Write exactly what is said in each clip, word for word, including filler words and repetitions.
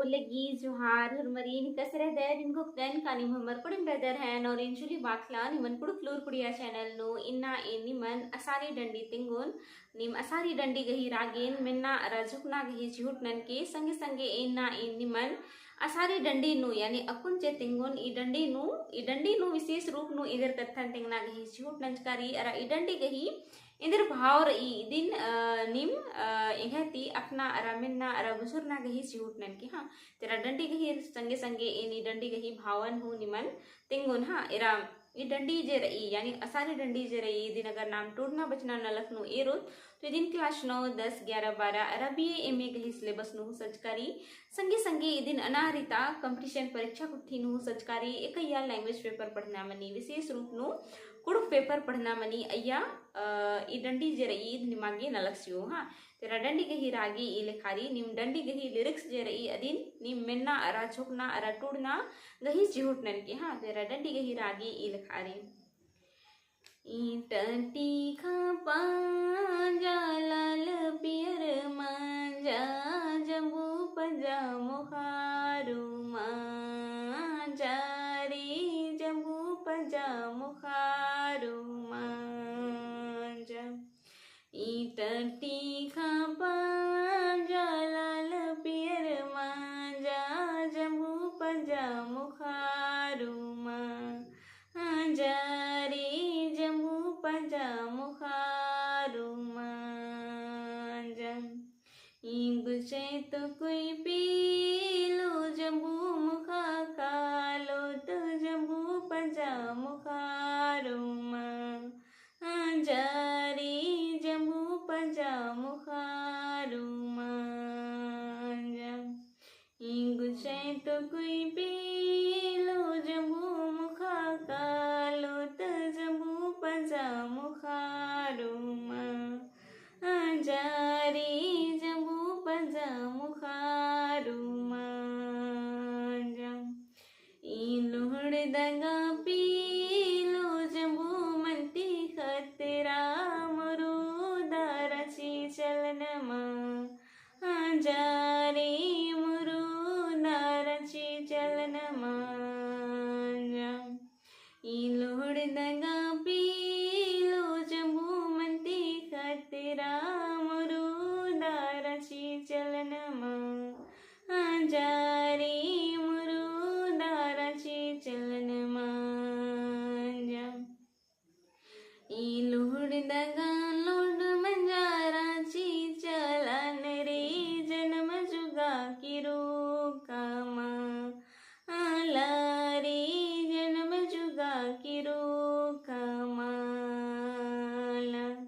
लगी जोहार हुरमरी, निकस रअदर, निंगोक दन का नीम हमार कुड़ुम रअदर हन और इंजुली बाखला निमन कुँड़ुख़ लूर कुड़िया channel नू। इन्ना एन निमन असारी डंडी तिंगोन, नीम असारी डंडी गही रागेन मेन्ना अरा झुकना गही चिहुट ननके। संगे संगे इन्ना एन निमन असारी डंडी नू यानी अक्कुन जे तिंगोन ई डंडी नू, ई डंडी नू विशेष रूप नू एन्देर कत्थन तिंगना गही चिहुट नंजकारी अरा ई डंडी गही एन्देर भाव रई इदिन, अ, नीम, अ, एंग्है ती अख़ना अरा मेन्ना अरा बुझुरना गही चिहुट ननके। हाँ, तेरा डंडी गही संगे संगे एन ई डंडी गही भावन हूँ निमन तिंगोन। हाँ, एरा ई डंडी जे रई यानी असारी डंडी जे रई इदिन अगर नाम टूड़ना बचना नलख नू एरोत तो इदिन class नौ, दस, ग्यारह, बारह अरा B A M A गही syllabus नू हूँ सजकारी। संगे संगे इदिन अनारिता competition परीक्षा गुट्ठी नू हूँ सजकारी। एकैया language paper पढ़ना मनी, विशेष रूप नू कुँड़ुख़ paper पढ़ना मनी अइया, अ, ई डंडी जे रई इद निमागे नलख चिओ। हाँ, तेरा डंडी गही रागे ई लेखारी, नीम डंडी गही lyrics जे रई अदिन नीम मेन्ना अरा झुकना अरा टूड़ना गही चिहुट ननके। हाँ, तेरा डंडी गही रागे ई लेखारी। ईंटा टीखा पांजा लाल पियर मांजा, जम्बू पंजा मोखारू मांजा रे, जम्बू पंजा मोखारू मांजा। ईंटा टीखा पांजा लाल पियर मांजा, जम्बू पंजा मोखारू मांजा रे, जम्बू पंजा मोखारू मांजा। इंगु चैत कोई पीलो जम्बू मोखा कालो तो जम्बू पंजा मोखारू मांजा रे, जम्बू पंजा मोखारू मांजा। इंगु चैत कोई पीलो जम्बू मोखा कालो तो जम्बू पंजा मोखारू मांजा रे, जम्बू पंजा मोखारू मांजा। ई लोहड़ दगा पीलो जम्बू मंती खतरा, मुरुदा रांची चलन मांजा रे, मुरुदा रांची चलन मांजा। ई लोहड़ दगा पीलो जम्बू मंती खतरा, मुरुदा रांची चलन मांजा रे, मुरुदा रांची चलन मांजा। ई लोहड़ दगा लोड मंजा रांची चलन रे, जनम जुगा किरोका मांजा रे, जनम जुगा किरोका मांजा।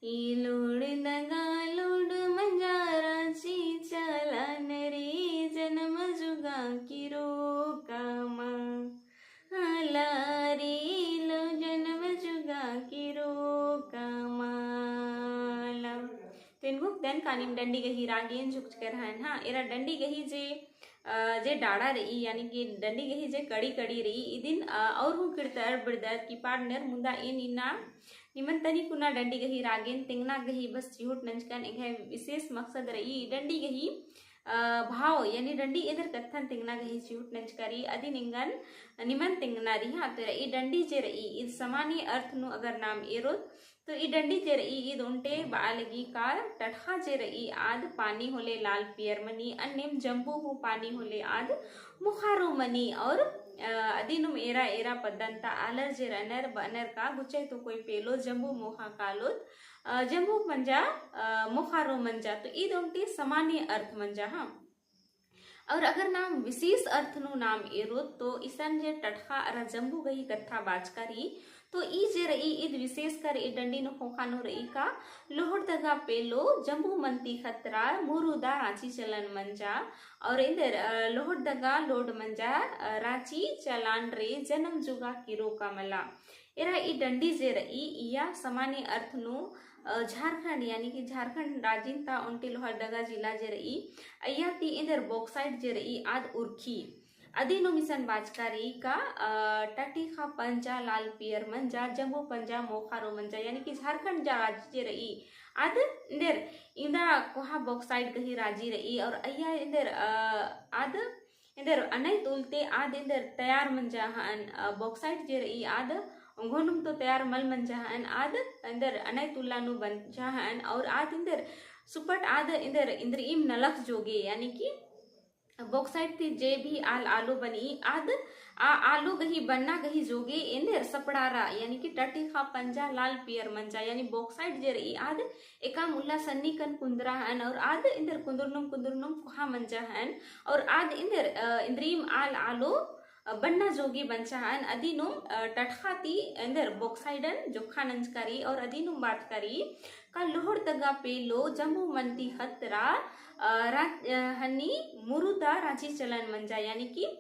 ई लोहड़ दगा लोड मंजा रांची चलन रे, जनम जुगा किरोका मांजा रे, लो जनम जुगा किरोका मांजा। तो एन घुक दन का नीम डंडी गही रागेन झुकचकर हन। हाँ, एरा डंडी गही जे, अ, जे डाड़ा रई, यानी कि डंडी गही जे कड़ी कड़ी रई, इदिन, अ, और हूँ किड़तर बिड़दर कि पाड़नर मुदा एन इन्ना निमन तनी कुना डंडी गही रागेन तेंगना गही बस चिहुट नंजकन। एंग्है विशेष मकसद रई डंडी गही, अ, भाव, यानी डंडी एन्देर कत्थन तेंगना गही चिहुट नंजकारी। अदिन एंगन निमन तेंगना रई। हाँ, तो ई डंडी जे रई, इद सामान्य अर्थ नू अगर नाम एरोत, तो ई डंडी जे रई, इद ओन्टे बआ लगी का टटखा जे रई, आद पानी होले लाल पियर मनी, अन्नेम जम्बू हूँ पानी होले आद मोखारो मनी। और, अ, अदिनुम एरा एरा पद्दन ता आलर जे रअनर बअनर का गुचे तो कोई पेलो जम्बू मोखा कालोत, अ, जम्बू मंजा, अ, मोखारो मंजा। तो इद ओन्टे सामान्य अर्थ मंजा। हाँ, और अगर नाम विशेष अर्थ नू नाम एरोत, तो इसन जे टटखा अरा जम्बू गही कत्था बाचका रई, तो ई जे रई, इद विशेषकर ई डंडी नू ख़ोख़ा नू रई का लोहड़ दगा पेलो जम्बू मंती खतरा, मुरुदा रांची चलन मंजा। और एन्देर, अ, लोहड़ दगा लोड मंजा, अ, रांची चलान रे, जनम जुगा किरोका मला। एरा ई डंडी जे रई, इया सामान्य अर्थ नू, अ, झारखंड, यानी कि झारखंड राजिन ता ओन्टे लोहरदगा जिला जे रई, अइया ती एन्देर bauxite जे रई, आद उरखी। अदिनुम इसन बाचका रई का, अ, टटीखा पंजा लाल पियर मंजा, जम्बू पंजा मोखारो मंजा, यानी कि झारखंड जा राज्य जे रई, आद एन्देर इन्दा कोहा bauxite गही राजी रई और अइय्या एन्देर, अ, आद एन्देर अनैत उल्ला ती आद एन्देर तैयार मंजा हअन, अ, bauxite जे रई आद ओंघोनुम तो तैयार मल मंजा हअन, आद एन्देर अनैत उल्ला नू बंचा हअन और आद एन्देर सुपट आद एन्देर इन्द्रिइम नलख जोगे, यानी कि bauxite ती जे भी आल आलो बनी, आद आ आलो गही बन्ना गही जोगे एन्देर सपड़ारा, यानी कि टटिखा पंजा लाल पियर मंजा, यानी bauxite जे रई आद एकाम उल्ला सन्नी कन कुन्दरा हअन और आद एन्देर कुन्दुरनुम कुन्दुरनुम कोहा मंजा हअन और आद एन्देर, अ, इन्द्रिइम आल आलो, अ, बन्ना जोगे बंचा हअन। अदिनुम, अ, टटखा ती एन्देर bauxiteन जोखा नंजका रई और अदिनुम बाचका रई का लोहरदगा पेल्लो जम्बू मन्ती खतरा, अ, रा-, अ, हनी मुरुदा राँची चलन मंजा, यानी कि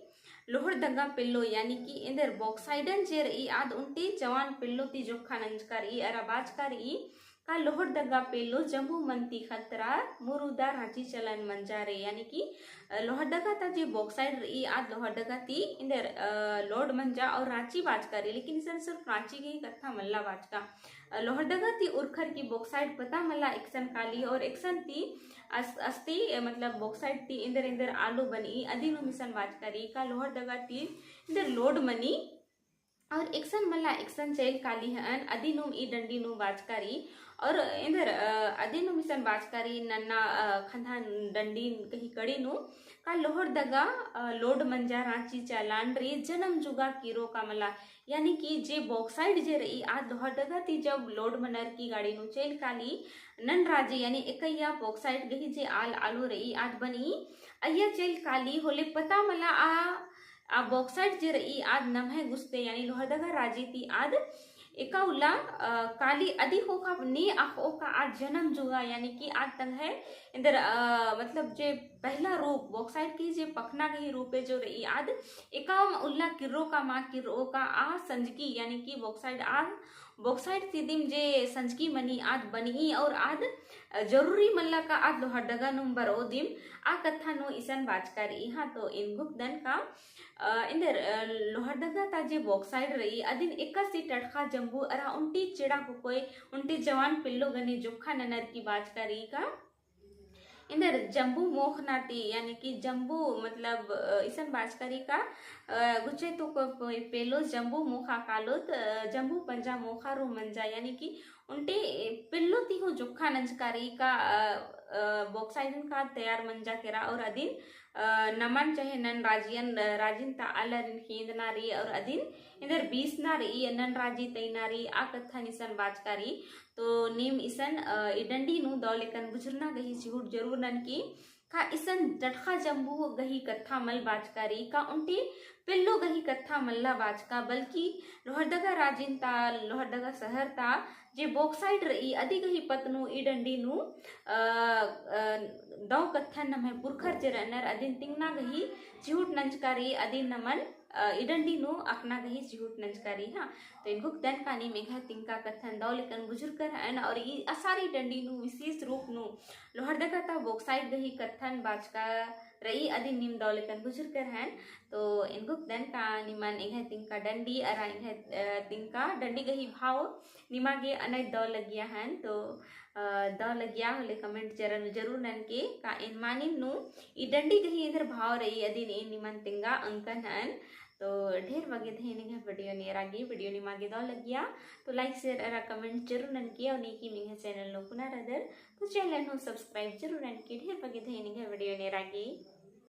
लोहरदगा पेल्लो, यानी कि एन्देर bauxiteन जे रई आद ओन्टे जवान पेल्लो ती जोखा नंजका रई, अरा बाचका रई का लोहरदगा पेल्लो जम्बू मन्ती खतरा मुरुदा राँची चलन मंजा रे, यानी कि, अ, लोहरदगा ता जे bauxite रई आद लोहरदगा ती एन्देर, अ, load मंजा और राँची बाचका रई, लेकिन इसन सिर्फ राँची गही कत्था मल्ला बाचका। अ, लोहरदगा ती उरखर की bauxite पता मल्ला एकसन काली और एकसन ती अस-, अस्ती, अ, मतलब bauxite ती एन्देर एन्देर आलो बनी, अदिनुम इसन बाचका रई का लोहरदगा ती एन्देर load मनी और एकसन मल्ला एकसन चइल काली हअन, अदिनुम ई डंडी नू बाचका रई। और एन्देर, अ, अदिनुम इसन बाचका रई नन्ना, अ, खंधा डंडी गही कड़ी नू का लोहरदगा, अ, load मंजा राँची चालान रई जनम जुगा किरो का मला, यानी कि जे bauxite जे रई आद लोहरदगा ती जब load मनर की गाड़ी नू चइल काली नन राजी, यानी एकइया bauxite गही जे आल आलो रई आद बनी, अइया चइल काली होले पता मला आ आ bauxite जे रई आद नम्है गुस्ते यानी लोहरदगा राजी ती आद एका उल्ला, अ, काली अदी ख़ोख़ा ने अख़ओ का आद जनम जुगा यानी कि आद तंग्है एन्देर, अ, मतलब जे पहला रूप bauxite की जे पखना गही रूपे जो रई आद एका उल्ला किर्रो का मा किर्रो का आ संजकी यानी कि bauxite आद bauxite ती दिम जे संजकी मनी आद बनी और आद, अ, जरूरी मल्ला का आद लोहरदगा नुम बरओ दिम आ कत्था नू इसन बाचका रई। हाँ, तो एन घुकदन का अ, एन्देर, अ, लोहरदगा ता जे bauxite रई, अदिन एकासे टटखा जम्बू अरा ओन्टे चेड़ा कोकोय, ओन्टे जवान पेल्लो गने जोखा ननर की बाचका रई का। एन्देर जम्बू मोखना ती, यानी कि जम्बू मतलब, अ, इसन बाचका रई का, अ, गुचे तो को-, कोई पेल्लो जम्बू मोखा कालोत, अ, जम्बू पंजा मोखा रू मंजा, यानी कि ओन्टे पेल्लो ती हूँ जोखा नंजका रई का, अ, अ, bauxite का तैयार मंजा केरा और अदिन अ, नमन चाहे नन राजियन, अ, राजिन ता आलारिन खेंदना रई और अदिन एन्देर बीसना रई, नन राजी तइना रई, आ कत्थन इसन बाचका रई। तो नीम इसन, अ, ई डंडी नू दव लेकन बुझुरना गही चिहुट जरूर ननकी। का इसन टटखा जम्बू गही कत्था मल बाचका रई, का ओन्टे पेल्लो गही कत्था मल्ला बाचका, बल्कि लोहरदगा राजिन ता, लोहरदगा शहर ता जे bauxite रई, अदी गही पत्त नू ई डंडी नू, अ, अ, दव कत्थन नम्है पुरखर जे रअनर अदिन तिंगना गही चिहुट नंजका रई, अदिन नमन, अ, ई डंडी नू अख़ना गही चिहुट नंजका रई। हाँ, तो एन घुकदन का नीम एंग्है तिंगका कत्थन दव लेकन बुझुरकर हअन और ई असारी डंडी नू विशेष रूप नू लोहरदगा ता bauxite गही कत्थन बाचका रई अदिन नीम दव लेकन बुझुरकर हअन। तो एन घुकदन का निमन एंग्है तिंगका डंडी अरा एंग्है, अ, तिंगका डंडी गही भाव निमा गे अनय दव लगिया हन। तो, अ, दव लगिया होले comment जरन जरूर ननके का एन मानिम नू ई डंडी गही एन्देर भाव रई अदिन एन निमन तिंगा अंकन हन। तो ढेर बग्गे धैन एंग्है video नेरा गे, video निमा गे दव लगिया तो like share अरा comment जरूर ननके और नीकी एंग्है channel नू पुना रअदर तो channel नू subscribe जरूर ननके। ढेर बग्गे धैन एंग्है video नेरा गे।